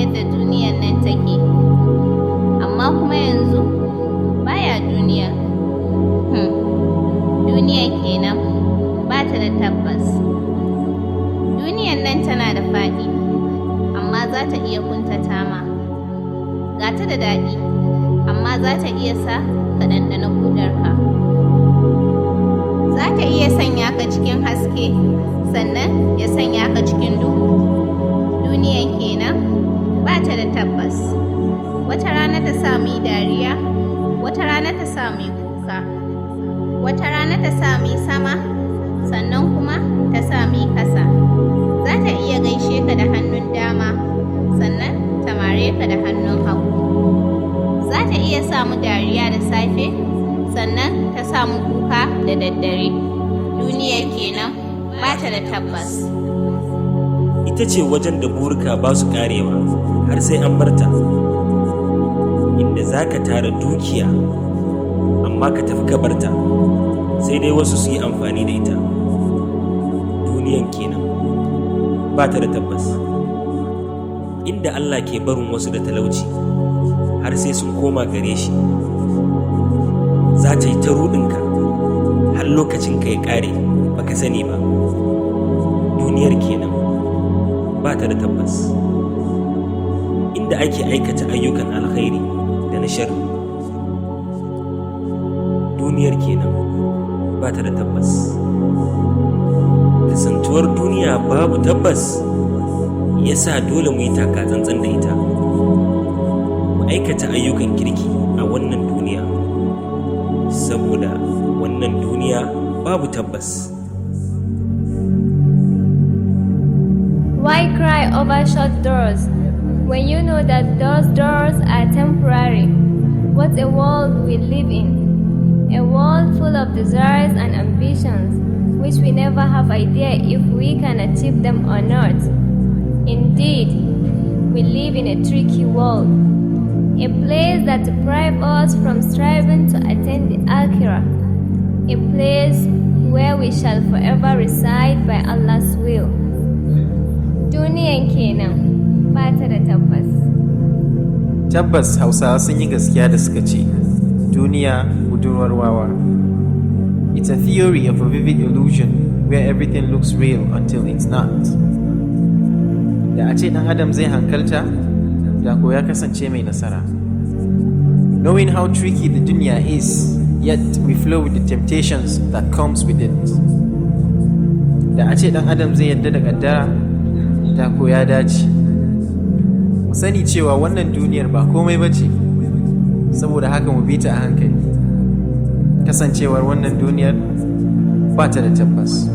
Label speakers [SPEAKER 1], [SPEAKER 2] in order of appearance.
[SPEAKER 1] yadda duniyan nan take. Amma kuma yanzu baya duniya. Duniya kenan ba ta da tabbas. Duniyan nan tana da faɗi, amma za ta iya kuntata ma. Ga ta da daɗi, amma za ta iya sa ka ɗanɗana kuɗarka. Za ta iya sanya ka cikin haske, sannan ya sanya ka cikin duhu. Duniyan kenan ba ta da tabbas. Wata rana ta sa mu yi dariya, wata rana ta sa mu yi kuka. Wata rana ta sa mu yi sama, sannan kuma ta sa mu yi kasa. Za ta iya gaishe ka da hannun dama, sannan ta mare ka da hannun hagu. Za ta iya sa mu dariya da safe, sannan ta sa mu kuka da daddare. Duniya kenan ba ta da tabbas.
[SPEAKER 2] Ita ce wajen da burika ba su karewa har sai an barta, inda za ka tara dukiya amma ka tafi ka barta, sai dai wasu su yi amfani da ita. Duniyan kenan ba ta da tabbas, inda Allah ke barin wasu da talauci har sai sun koma gare shi. Za ta yi ta ruɗinka har lokacin ka ya ƙare baka sani ba. Duniyar kenan ba ta da tabbas, inda ake aikata ayyukan alkhairi da na sharri. Duniyar kenan ba ta da tabbas. Kasantuwar duniya babu tabbas ya sa dole mu yi taka tsantsan da ita, mu aikata ayyukan kirki a wannan duniya, saboda wannan duniya babu tabbas.
[SPEAKER 3] Why cry over shut doors when you know that those doors are temporary? What a world we live in! A world full of desires and ambitions, which we never have idea if we can achieve them or not. Indeed, we live in a tricky world, a place that deprives us from striving to attain the Akhirah, a place where we shall forever reside by Allah's will. Duniyan kenan ba ta da tabbas.
[SPEAKER 4] Tabbas, Hausawa sun yi gaskiya da suka ce, "Duniya budurwar wawa." It's a theory of a vivid illusion where everything looks real until it's not. Da a ce ɗan Adam zai hankalta, da ko ya kasance mai nasara. Knowing how tricky the dunya is, yet we flow with the temptations that comes with it. Da a ce ɗan Adam zai yarda da ƙaddara, da ko ya dace. Mu sani cewa wannan duniyar ba komai ba ce, saboda haka mu bi ta a hankali. Kasancewar wannan duniyar ba ta da tabbas.